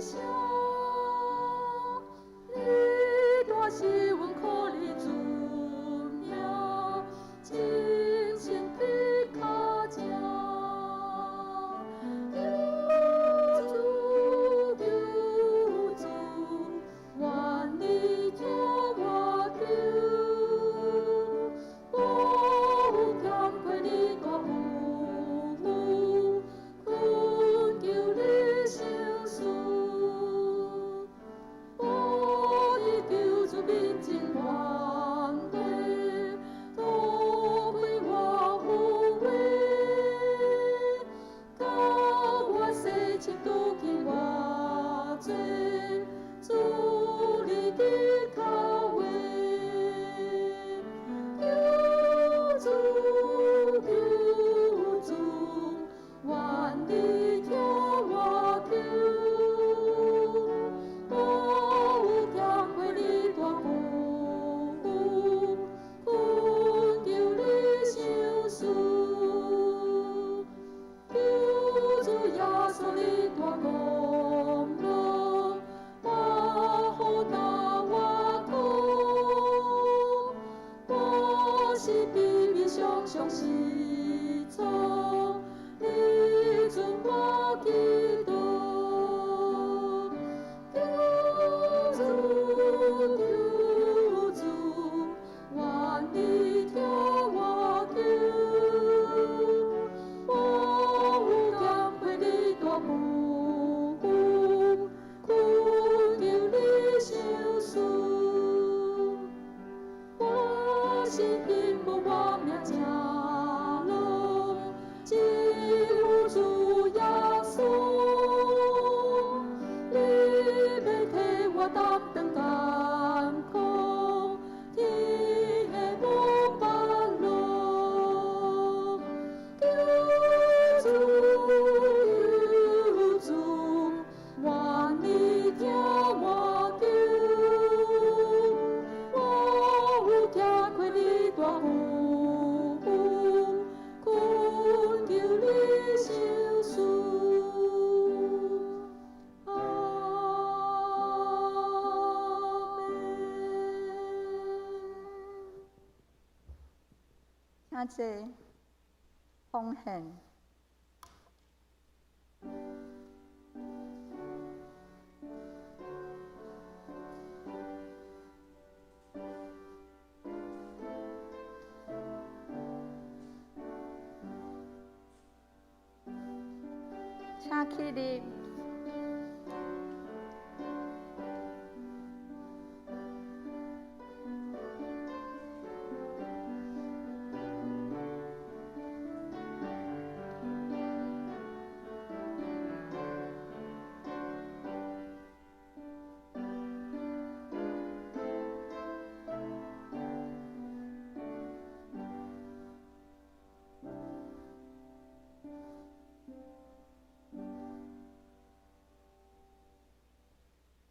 聲，你大施恩靠你尊名，真心的跤正。求主，求主，願你聽我求，我有欠虧你大父母，懇求你賞賜。我佇救主面前懸地，除非我有話，教我洗清除去我罪，主你的跤話。求主，求主，願你聽我求，我有欠虧你大父母，懇求你賞賜。求主耶穌你大功勞，我好擔我苦，我是卑微常常失錯，你准我祈禱。求主，求主，願你聽我求，我有欠虧你大父母，懇求你賞賜。我是貧無我命正路，只有主耶穌，你欲替我擔當艱苦，天下無別路。求主，求主，願你聽我求，我有欠虧你大父母，懇求你賞賜。阿們。請坐，奉獻。請起立。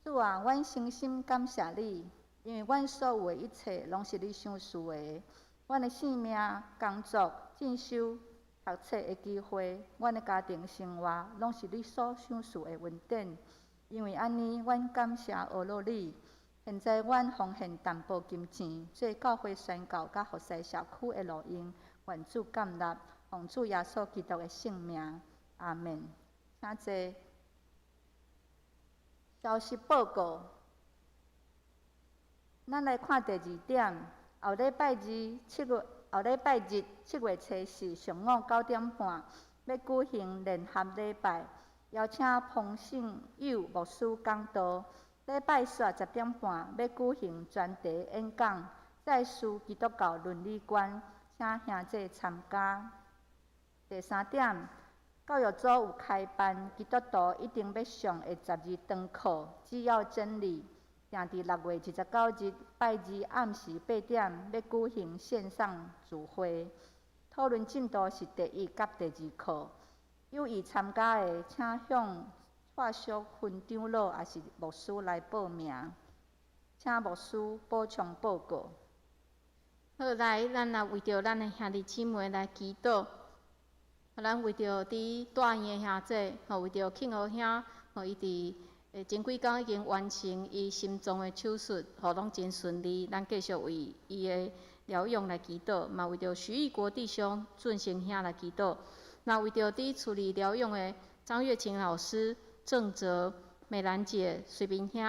主啊，阮誠心感謝你，因為阮所有的一切攏是你賞賜的。阮的性命、工作、進修、讀冊的機會，阮的家庭生活，攏是你所賞賜的恩典。因為按呢，阮感謝阿羅你。現在阮奉獻淡薄金錢，做教會宣教佮服侍社區的路用，願主感納，奉主耶穌基督的聖名，阿們。請坐。消息報告，咱來看第二點。後禮拜二七月，後禮拜日7月初四上午9點半，欲舉行聯合禮拜，邀請彭信友牧師講道。禮拜四10點半，欲舉行專題演講，再思基督教倫理觀，請兄弟參加。第三點。教育組有開辦基督徒一定欲上的12堂課，只要真理。定佇6月29日拜二暗時8點，欲舉行線上聚會。討論進度是第一佮第二課。有意參加的，請向蔡淑芬長老抑是牧師來報名。請牧師補充報告。好，來，咱來為著咱的兄弟姊妹來祈禱。咱為著佇大醫院的兄姐，吼，為著慶和兄，吼，伊佇前幾工已經完成伊心臟的手術，吼，攏真順利。咱繼續為伊的療養來祈禱，嘛為著徐義國弟兄、俊成兄來祈禱。那為著佇厝裡療養的張月琴老師、鄭哲、美蘭姐、水明兄、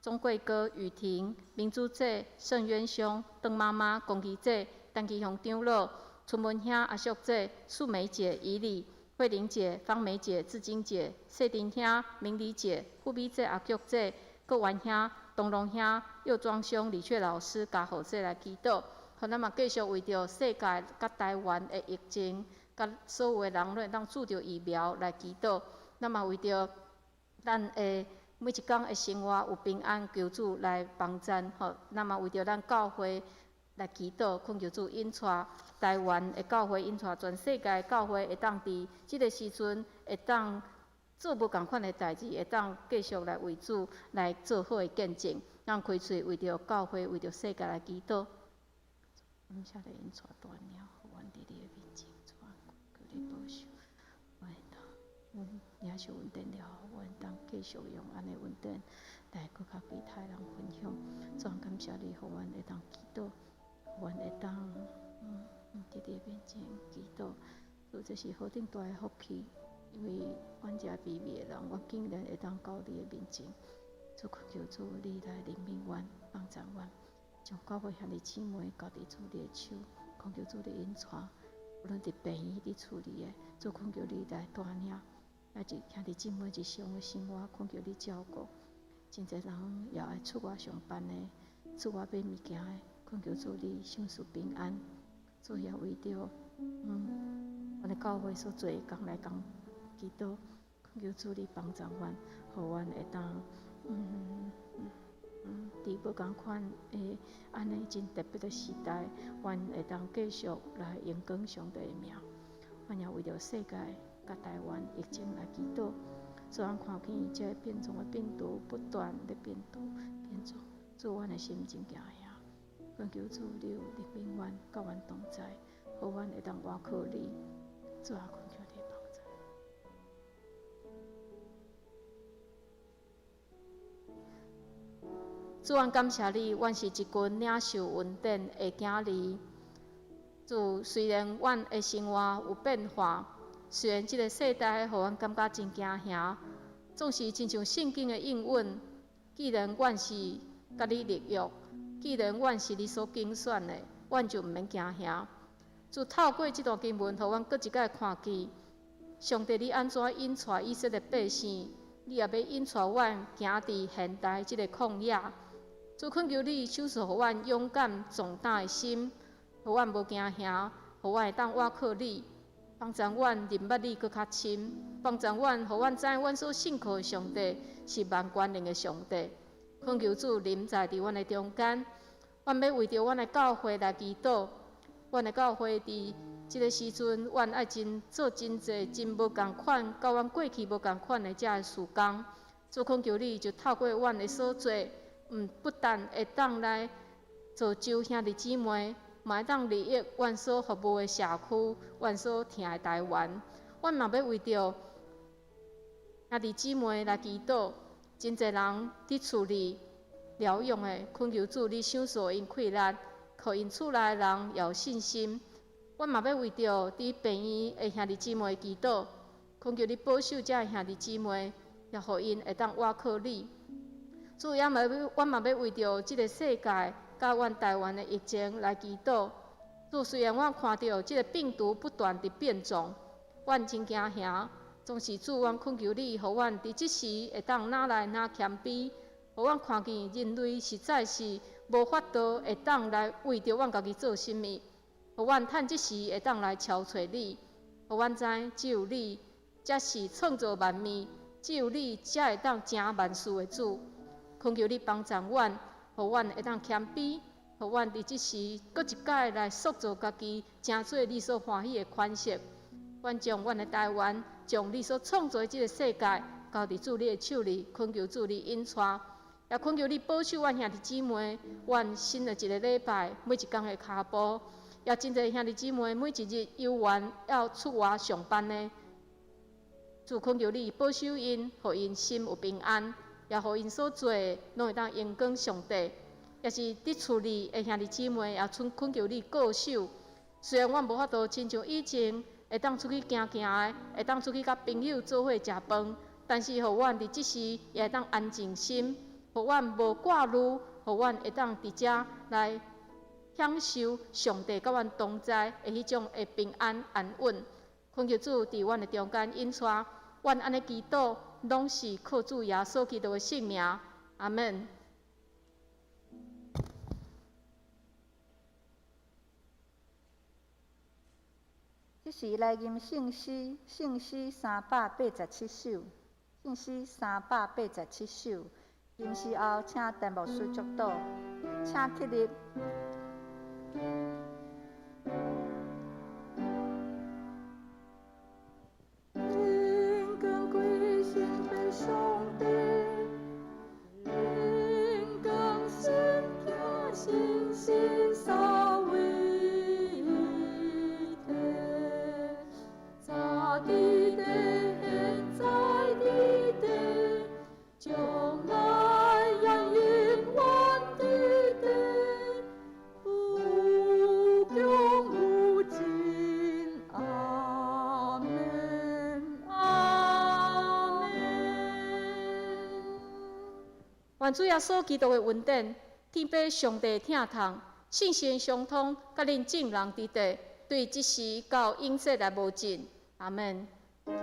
鍾貴哥、雨婷、明珠姐、盛淵兄、鄧媽媽、龔琪姐、陳其雄長老、春文兄、阿淑姐、素梅姐、怡麗、慧玲姐、芳梅姐、志晶姐、謝丁兄、明麗姐、富美姐、阿菊姐、郭元兄、東龍兄、右莊兄、李雀老師、嘉豪姐來祈禱。予咱嘛繼續為著世界佮台灣的疫情，佮所有的人攏會當注著疫苗來祈禱。咱嘛為著咱的每一工的生活有平安，求主來幫贊。吼，咱嘛為著咱教會來祈禱，懇求主引帶台灣的教會，引帶全世界的教會，會當佇這个時陣會當做無仝款的代誌，會當繼續來為主來做好的見證。咱開喙為著教會，為著世界來祈禱。感謝你引帶大領，予阮佇你的面前，主啊，求你保守，阮會當，阮領受恩典了後，阮會當繼續用按呢恩典來閣佮其他人分享。主啊，感謝你，予阮會當祈禱。阮會當，佇你面前祈禱，主，這是何等大的福氣，因為阮這卑微的人，阮竟然會當到你的面前，主，懇求主你來憐憫阮，幫助阮，將教會兄弟姊妹交佇主你的手，懇求主你引帶，無論佇病院佇厝裡的，主，懇求你來帶領，啊，這兄弟姊妹日常的生活，懇求你照顧，真濟人也愛出外上班的，出外買物件的。懇求主你賞賜平安，主也為著阮的教會所做的工來共祈禱，懇求主你幫助阮，予阮會當佇無仝款的按呢真特別的時代，阮會當繼續來榮光上帝的名。阮也為著世界佮台灣疫情來祈禱，主，阮看見這个變種的病毒不斷咧變毒變種，主，阮的心真驚嚇。懇求主，你有憐憫阮，佮阮同在，予阮會當倚靠你。主啊，懇求你幫助。主，阮感謝你，阮是一群領受恩典的囝兒。主，雖然阮的生活有變化，雖然這个世代予阮感覺真驚嚇，總是親像聖經的應允，既然阮是佮你立約。既然阮是你所揀選的，阮就毋免驚嚇。主透過這段經文，予阮閣一擺看見，上帝，你按怎引帶以色列百姓，你也欲引帶阮行佇現代這个曠野。主，懇求你賞賜予阮勇敢壯膽的心，予阮無驚嚇，予阮會當倚靠你，幫助阮認捌你閣較深，幫助阮，予阮知影阮所信靠的上帝是萬權能的上帝。懇求主臨在佇阮的中間，阮欲為著阮的教會來祈禱。阮的教會佇這个時陣，阮愛真做真濟真無仝款，佮阮過去無仝款的這个事工。主，懇求你就透過阮的所做，毋不但會當來造就兄弟姊妹，嘛會當利益阮所服務的社區，阮所疼的台灣。阮嘛欲為著兄弟姊妹來祈禱，真濟人佇厝裡療養的，懇求主你賞賜𪜶氣力，予𪜶厝內的人也有信心。阮嘛欲為著佇病院的兄弟姊妹祈禱，懇求你保守這兄弟姊妹，也予𪜶會當倚靠你。主，也嘛欲，阮嘛欲為著這个世界佮阮台灣的疫情來祈禱。主，雖然阮看著這个病毒不斷佇變種，阮真驚嚇。總是主，阮懇求你，予阮佇這時會當若來若謙卑，予阮看見人類實在是無法度會當來為著阮家己做啥物，予阮趁這時會當來朝揣你，予阮知只有你才是創造萬物，只有你才會當成萬事的主。懇求你幫助阮，予阮會當謙卑，予阮佇這時閣一擺來塑造家己，成做你所歡喜的款式。阮將阮的台灣，將你所創造的這个世界，交佇主你的手裡，懇求主你引帶，也懇求你保守阮兄弟姊妹。阮新的一个禮拜，每一工的跤步，也真濟兄弟姊妹每一日猶原要出外上班的。主，懇求你保守𪜶，予𪜶心有平安，也予𪜶所做的攏會當榮光上帝。也是佇厝裡的兄弟姊妹，也恳懇求你顧守。雖然阮無法度親像以前會當出去行行的，會當出去佮朋友做伙食飯，但是予阮佇這時也會當安靜心，予阮無掛慮，予阮會當佇遮來享受上帝佮阮同在的彼種的平安安穩。懇求主佇阮的中間引帶，阮按呢祈禱，攏是靠主耶穌基督的聖名。阿們。這時來吟聖詩，聖詩387首，聖詩387首。吟詩後，請陳牧師祝禱，請起立。榮光歸神父上帝，榮光神子神神三位一體，早佇地，現在佇地，將來也永遠佇地，無窮無盡，阿們，阿們。願主耶穌基督的恩典，天父上帝疼痛，聖神相通，佮恁眾人佇地，對這時到永世來無盡。阿們。阿們，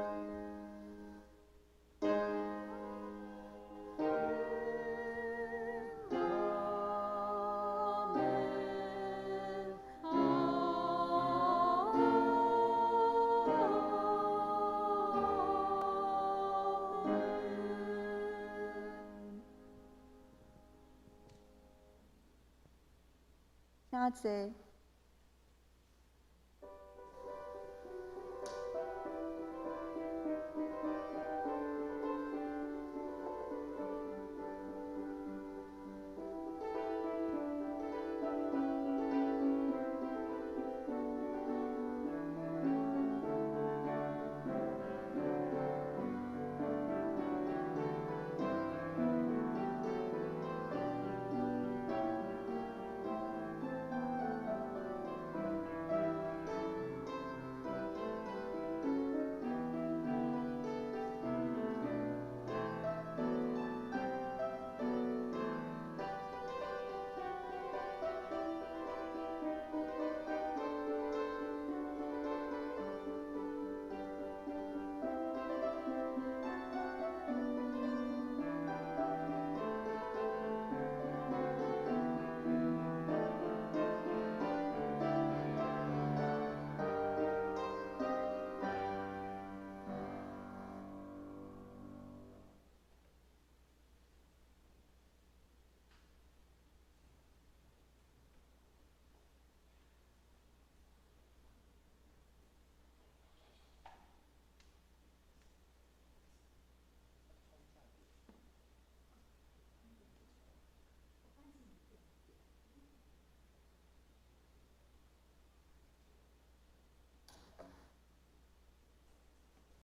阿們。請坐。